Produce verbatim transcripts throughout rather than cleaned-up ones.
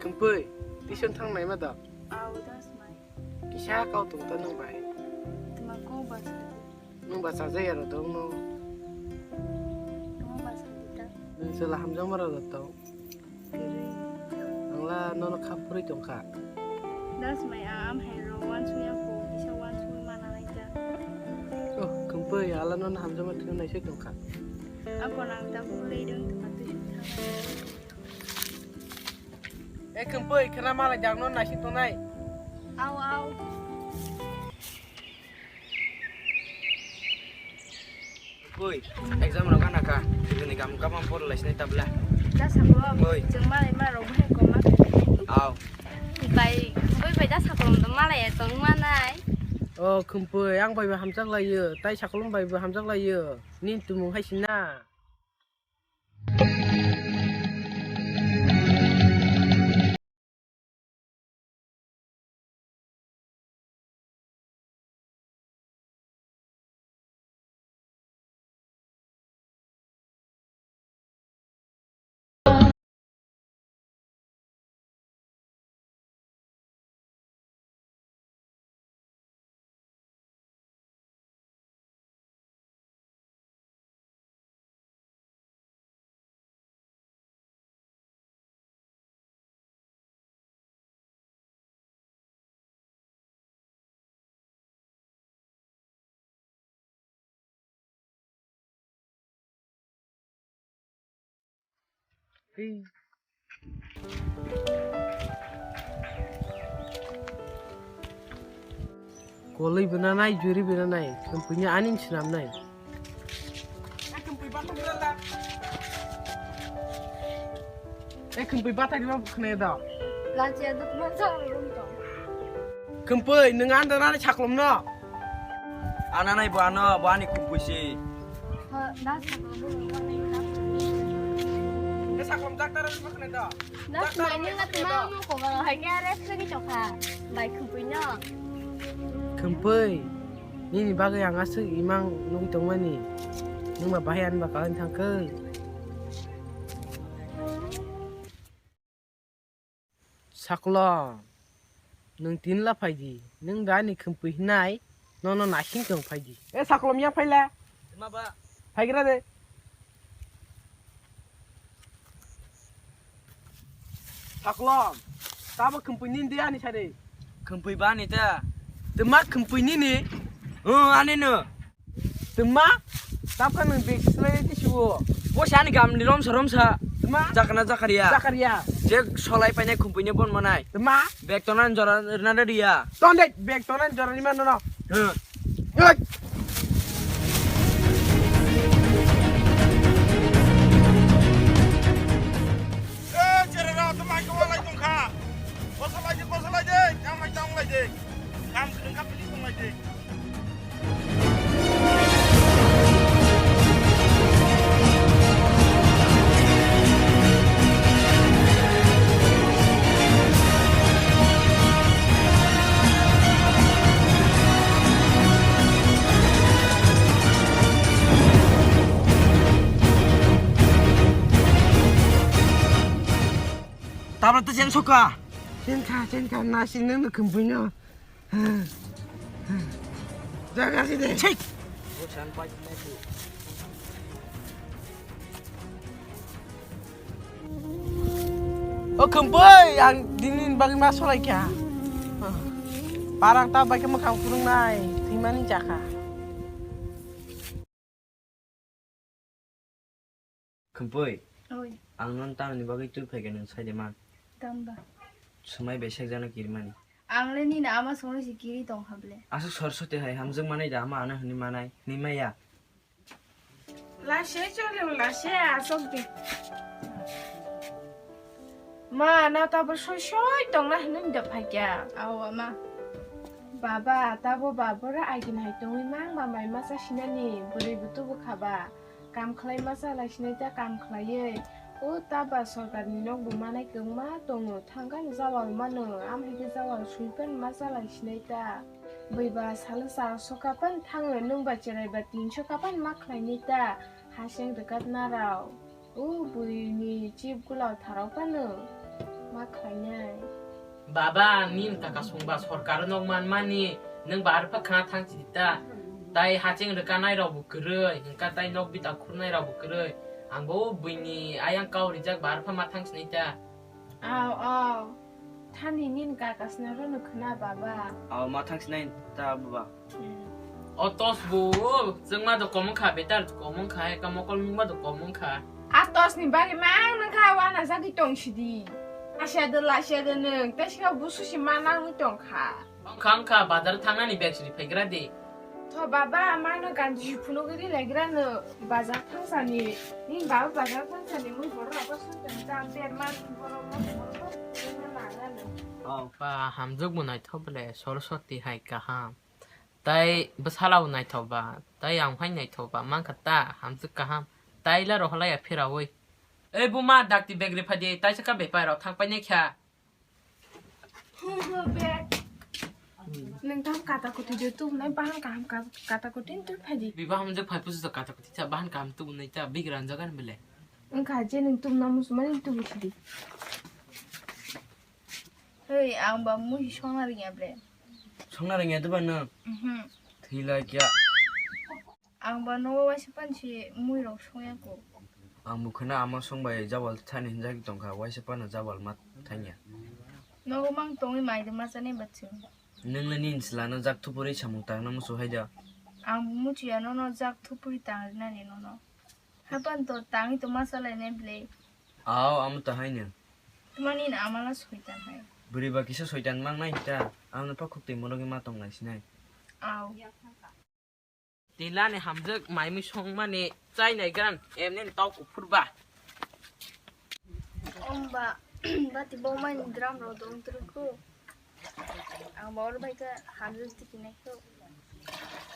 Kwmpui, tuition thang naima da? Au, das mai. Kisa kau tong ta nwng bai? Tma kau ba sa di. Nwng ba chajak ya ro tong no? Tma ba sa di ta? Nwng chwla hamjakma ro tong? Kwrwi. Ang la nono kha phurwi tong kha. Das mai, a am hai ro wansuk ya ko, kisa wansuk mana nai ta. Oh, Kwmpui, ala nono hamjakma thwng naisai tong kha. Ako nang tabuk lei dong tongma twi suk thang. E Kwmpui, khwna malai jak no naising tongnai. Au, au. Kwmpui, exam rok gana kha. Bini gam gabang por lai sinai tabla. Da sabo. Oi. Chwng malai ma rok bhai ko ma. Au. Bai, Kwmpui bai da sakolom do malai tong manai. O Kwmpui, ang bai bo hamjak lai yo, tai sakolom bai bo hamjak lai yo. Nini tumung hai sina. Koloi bina nai, juri bina nai, Kwmpui ni ani swnam nai. E Kwmpui batai rima khne da. Lachi adut mansa rum to. Kwmpui, nwng anda nani saklom no? Ana nai bo ano, bo ani Kwmpui si. Ha, da saklom bo nang nai na. E saklom daktar rima khne da. Das mai ni na tma mo ko ga hai ke rest lagi chokha. Bai Kwmpui no. Kwmpui, nini bagwi ang aswk imang nugwi tongmani. Nwng ba bahai ani ba kalai thangkhe. Saklo, nwng tinla phaidi. Nwng da ani Kwmpui hinai. Nono naising tong phaidi. E saklom ya phaila. Tma ba? Phaigra de. Saklom. Tabo Kwmpui nini de ani sade. Kwmpui ba ani ta. Tma Kwmpui nini? O ani no. Tma? Tabkha nwng big slay ti suo. Bo sa ani gam ni romsa romsa. Tma? Jakana jakaria. Jakaria. Je solai painai Kwmpui ni bon manai. Tma? Bag tona jora rina de dia. Ton de bag tona jora ni mano no. Huh. Yoi. Eh, jerara, tma ke walai tongkha. Bosa lai de, bosa lai de. Jam lai tong lai de. Kam kring kap ni tong lai de. Tabra to chen soka. Chen kha, chen kha, na si nang no Kwmpui no. Jaga sini. Cek. O Kwmpui, ang dini bagwi ma solai kha. Parang ta bai khe mwkhang phurungnai, thwimani jakha. Kwmpui. Oi. Ang non tamni bagwi twi phaikha nwng sai de man. Tamba. Swmai bai sek jano kirimani. Ang le nini ama songwi se kiri tong hable. Aswk sor sote hai hamjwk manai da ama ano hwnwi manai. Hwnwi maya. Lase chole lase asok de. Ma, na tabo soi soi tongna hinwi da phaikya. Awa ma. Baba, tabo babora agin hai tongwi mang mamai masa sinani bwrwi butubu khaba. Kam khlai masa lai sinai ta kam khlaiwi. O taba sorkarni nokbo manai kwbangma tongo. Thangkha no jawal mano. Am hai khe jawal swipan masa lai sinai ta. Bui ba salo char so kapan thango, nwng ba cherai ba tin so kapan ma khlai ni ta, haseng rwkat narao. O buini chip gulao tharok phano ma khlainai. Baba, nini kaka songba sorkar nok manmani, nwng ba arpha khna thang chidi ta. Tai haching rwkanai rok bo kwrwi, hwnkha tai nok bita khurnai rok bo kwrwi. Ang bo buini ayang kau rijak ba arpha ma thang sinai ta. Aw, aw. Thani nini kaka sina rono khna baba. Aw, ma thang sinai ta baba. Hmm. O tos bo, chwng ma do komong kha, betar komong kha, eka mokol mung ma do komong kha. A tos ni bagwi ma ang nang kha, wana jagwi tong sidi. Asia de la sia de nwng, tei sika busu si ma nang tong kha. Wngkha, wngkha, bazar thangnani bag siri phaigra di. Tho baba, mano ganji phunugwi ri laigra no bazar thangsani. Ni baba bazar thangsani mui borok rok song tong ta ber ma borok rok borok rok phunugwi lagra no. Oh. Ba hamjwk bo naithok bole Saraswati hai kaham. Tai bwsala bo naithok ba, tai ang hai naithok ba mankha ta hamjwk kaham. Tai la rohorlai ya phirawi. Ei buma dakti bag ri phai di, taisa ka bepai rok thang pai nai kha. Bag. Nwng tam kata koti je tu nai bahang kaham ka-, kata koti tu phai di. Biba hamjwk phai pusu kata koti cha bahang kaham tu nai cha big ran jagan bele. Wngkha je nwng tum na musumani tu busi di. Hei, ang ba mui songna ringya ble. Songna ringya de ba nwng? Mhm. Thila kya. Ang ba nogo waisa pan si mui rok songya ko. Ang bo khna ama song bai jabal thani hinjak tongkha, waisa pan jabal ma thanya. Nogo mang tongwi mai de ma chani ba chwng. Nwng le nini chwla no jak thupuri samung tangna musu hai da. Ang bo muchiya nono jak thupuri tang rinani nono. Hapan to tangwi to ma salai nai ble. Aw, amo to hai no. Tuma nini ama la soitan hai. Bwrwi ba kisa soitan mang nai ta. Ang no pa khuk twi mono ma tong nai sinai. Aw. Tila ni hamjwk mai mui song mani chai nai gran em nen tau kuphur ba. Om ba, bati bo mai ni drum ro dong tru ku. Ang ba oro bai ka hamjwk tiki nai ku.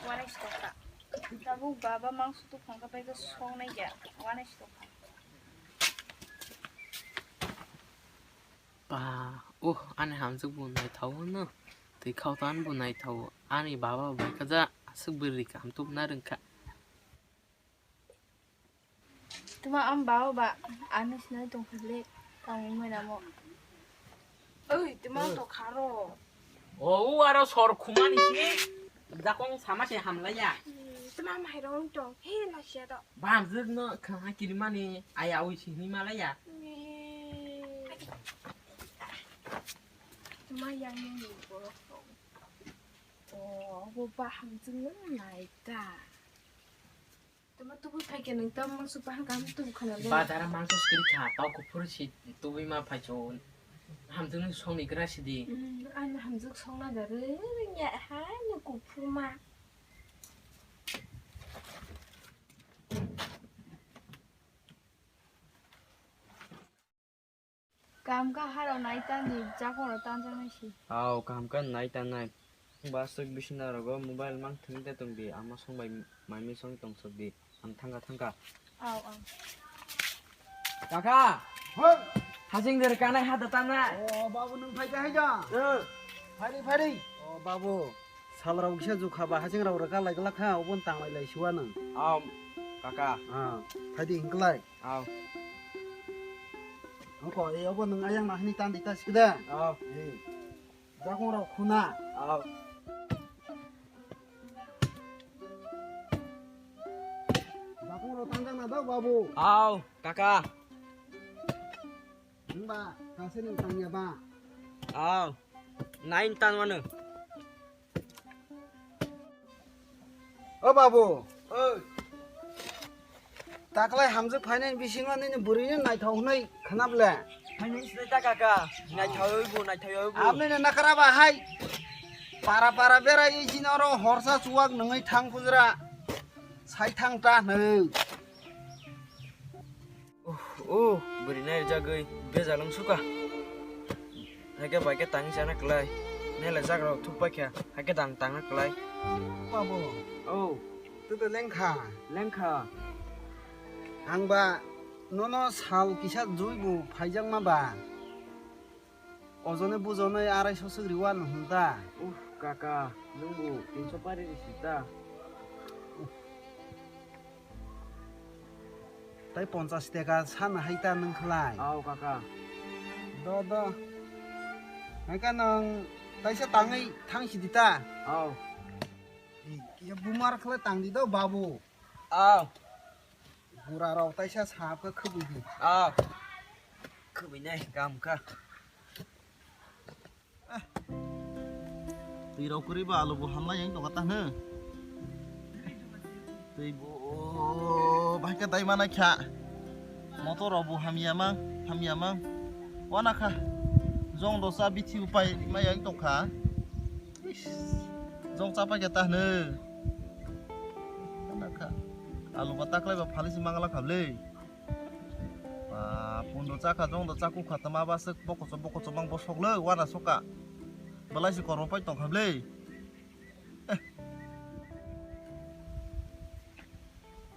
Wane stoka. Tabu baba mangsu tu phang ka bai ka song nai ya. Wane stoka. Ba, uh, ani hamjwk bo naithao no. Twi khao tan bo naithao. Ani baba bai kaja aswk bwrwi kaham tubuna rwngkha. Tuma am baba ba, ani sinai tongphile, tamo mena mo. Oi, tuma to kharo. O, u aro sor khumani si. Jakong sama se hamlaya. Hmm, tuma mairong tong. He, lasia to. Bamjwk no khana kirimani aya ui sini malaya. Tuma yang yang ni borok tong. O, bo bahamjwk no naita. Tuma tubu phaikhe nung tam mangsu bahang kaham tubu khana le. Bazar mangsu skiri kha, tau kuphur si tubui ma phaichu. Hamjwk no songni gra sidi. Hmm, ano hamjwk songna gari ya ha no kuphur ma. Kam ka haro nai tandi, jakong ro tanjak nai si. Aw, kaham ka nai ta nai. Ba swk bisina rogo mobile mang thwng te tong di, ama song bai mai mi song tong sok di. Ang thangka thangka. Aw, aw. Kaka! Hoi! Hajing der kanai ha da ta nai. O, babu nung phai ka hai da? Eh. Phari, phari. O, babu. Sal rok kisa jukha ba hajing rok rwka lai glak kha, obon tang lai lai siwa nung. Aw, kaka. Ah, phai di hingklai. Aw. Oko, e obo nwng ayang nahini tandi ta sikda. Aw. E. Jakong rok khuna. Aw. Jakong rok tangjak na dok babu. Aw, kaka. Himba, kase nwng tangya ba. Aw. Nine tan wano. O babu. Oi. Taklai hamjwk phainai bisingo nini bwrwino naithok hwnwi khwnable. Phainai sini ta kaka. Naithok oi bo, naithok oi bo. Amnino nakara ba hai. Para para berai oi jino oro horsa chuwak nungwi thang pujra. Sai thang ta hwnwi. Oh, oh, bwrwi nai rijagwi bejal wng suka. Haikhe bai khe tangwi chana kwlai. Nai le jaga rok thuk paikha, haikhe dang tangna kwlai. Babu. Oh. Twi twi lengkha. Lengkha. Ang ba nono sal kisa jui bo phaijakma ba. Ojone bujonoi arai so swk riwano hwn ta. Uff, kaka, nwng bo tinso pari risi ta. Uff. Tai ponchas teka sana hai ta nung khlai. Au, kaka. Do, do. Hai ka nung taisa tangwi thang sidi ta. Au. Ya bumar khlai tang di do, babu. Au. Bura rok taisa sap ka khubui di. Au. Khubui nai kam ka. Twi rok kwrwi ba alu bo hamlai yang tongkha ta hwno. Twi bo bahai khe dai mana kha. Motor rok bo hamya mang, hamya mang. Wana kha. Jong dosa bithi upai ma yang tongkha. Jong chapai khe ta hwno. Wana kha. Alu ba taklai ba phalwi si mangala kha bwle. Ba, pundo chakha, jong do chaku kha, tama ba swk bokoso, bokoso mang bosok le, wana soka. Belai se kormo pai tong kha bwle. Eh.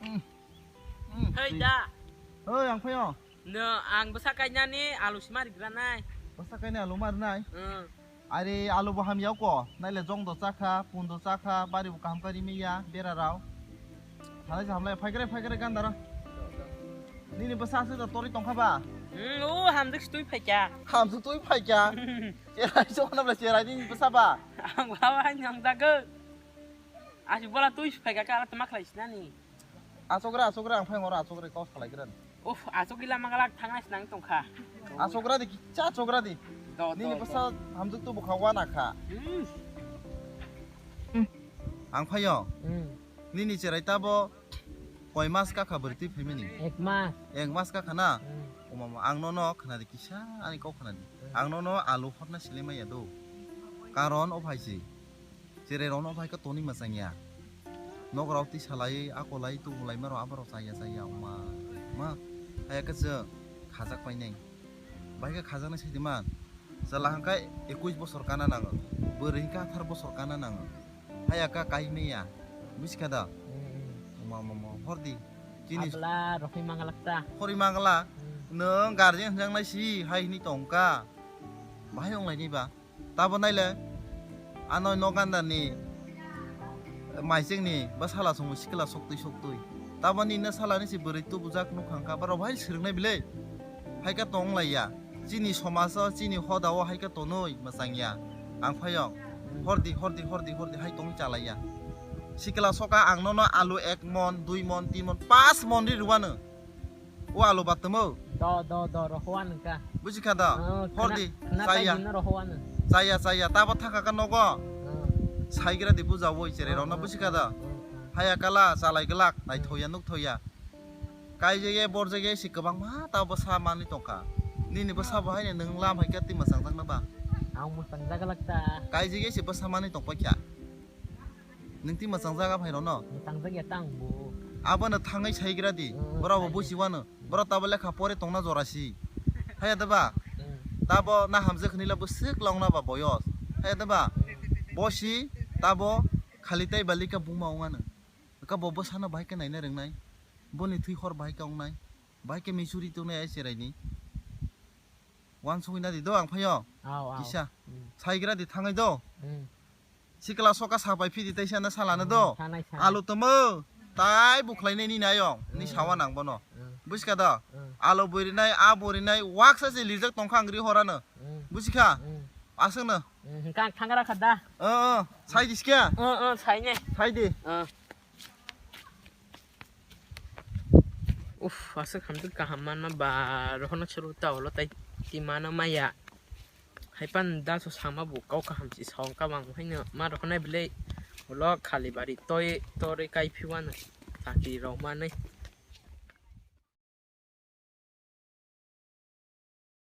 Mm. Mm. Hei da. Oi, ang phaio. No, ang bwsa kainani alu sima rigranai. Bwsa kainani alu marinai? Hmm. Are alu bo hamya ko, naile jong do chakha, pun do chakha, bari bo kaham kari miya, bera rao. Halai sa hamlai, phaikre, phaikre, gandara. Nini bwsa aswk da tori tongkha ba? Hmm, o hamjwk twi phaikya. Hamjwk twi phaikya? Cherai so na bla cherai nini bwsa ba? Ang baba nyang dago. Asi bola twi phaikya ka ala tma khlai sinani. Asogra, asogra, ang phai ngora asogra kau salai gran. Uf, asok gila mangalak thangnai sinang tongkha. Asogra di, kicha asogra di. Do, nini do, bwsa do. Hamjwk tu bukha wana kha. Hmm. Ang phaio. Hmm. Nini cherai tabo koi mas kakha bwrwi twi phaimani? Ek mas. Ek mas kakha na? Hmm. O mama, ang nono khna di kisa, ani kau khna di. Hmm. Ang nono alu hotna sile maya do. Karon o phai si. Cherai rok no phai khe tonwi mwchang ya. Nok rok twi salai, akolai, tubulai ma rok, abo rok chaya, chaya, wngma, ma. Haya khe chwng khajak painai. Bahai khe khajaknai sai di man. Chwla hwnkhe ekush bosor kana nango. Bwrwi hwnkhe atharo bosor kana nango. Haya khe kai maya. Buji kha da? Hmm. Wngma, wngma, wngma. Hor di. Chini abla rokhi mangalak ta. Hori mangala. Hmm. Nwng guardian hwnjaknai si, hai hwnwi tongkha. Bahai wnglaini ba? Tabo naile, ano nogandani maichengni bwsala songo sikla soktwi soktwi. Tabo nini salani se bwrwi tubujak nukha wngkha, borok bo hai swrwngnai bile. Hai khe tong laiya. Chini somajo, chini hodao hai khe tonwi mwchangya. Ang phaio. Hordi, hordi, hordi, hordi hai tong chalaiya. Sikla soka ang nono alu ek mon, dui mon, tin mon, pas mon ri rwano. O alu batwmo? Do, do, do, rohoa nungka. Buji kha da? Oh, hor khna-, di, khna chaya. Tai di no rohoa nung. Chaya, chaya, tabo thaka ka nogo. Oh. Saigra di buja woi chere rok no, oh, buji kha da? Oh, oh. Haya kala, chalai glak, nai thoya, nuk thoya. Kai jege, bor jege, si kwbang ma, tabo sa mani tongkha. Nini bwsa bo hai nung lam hai khe twi mwchang jak na ba? Ang mwchang jak lak ta. Kai jege si bwsa mani tong pai kha. Nung twi mwchang jaga phai rw no? Mwchang jak ya tang bo. Abono thangwi saigra di. Hmm, borok bo sai. Busi wano. Borok tabo lekha pore tongna jora si. Haya da ba? Hmm. Tabo na hamjak hwnwi la bwswk long na ba boyos. Haya da ba? Hmm. Bo si tabo khali tai balika buma wngano. Ka bo bwsano bahai khe naina rwngnai. Boni thwi hor bahai khe wngnai. Bahai khe misuri tongnai ai cheraini. Wansugwi na di do ang phaio. Aw, aw. Kisa. Hmm. Saigra di thangai do. Hmm. Sikla soka sapai phidi taisa na salano do. Hmm, sanai, sanai. Alu tomo. Tai bukhlai nai nini ayong. Ni, hmm, sawa nang bono. Hmm. Buji kha do? Hmm. Alu bwrinai, a bwrinai, waksa se lijak tongkha ang ri horano. Hmm. Buji kha? Hmm. Aswk no. Hmm, hwnkha ang thangra kha da. O, o, sai di sikya. O, o, sai ne. Sai di. O. Uff, aswk hamjwk kaham manma ba, rohorno chwrwk ta ulo tai twi mano maya. Haipan daso sama bo kok kaham si song kabang haino ma rohornai belai ulo khali bari toi torwi kai phiwano chati rok manwi.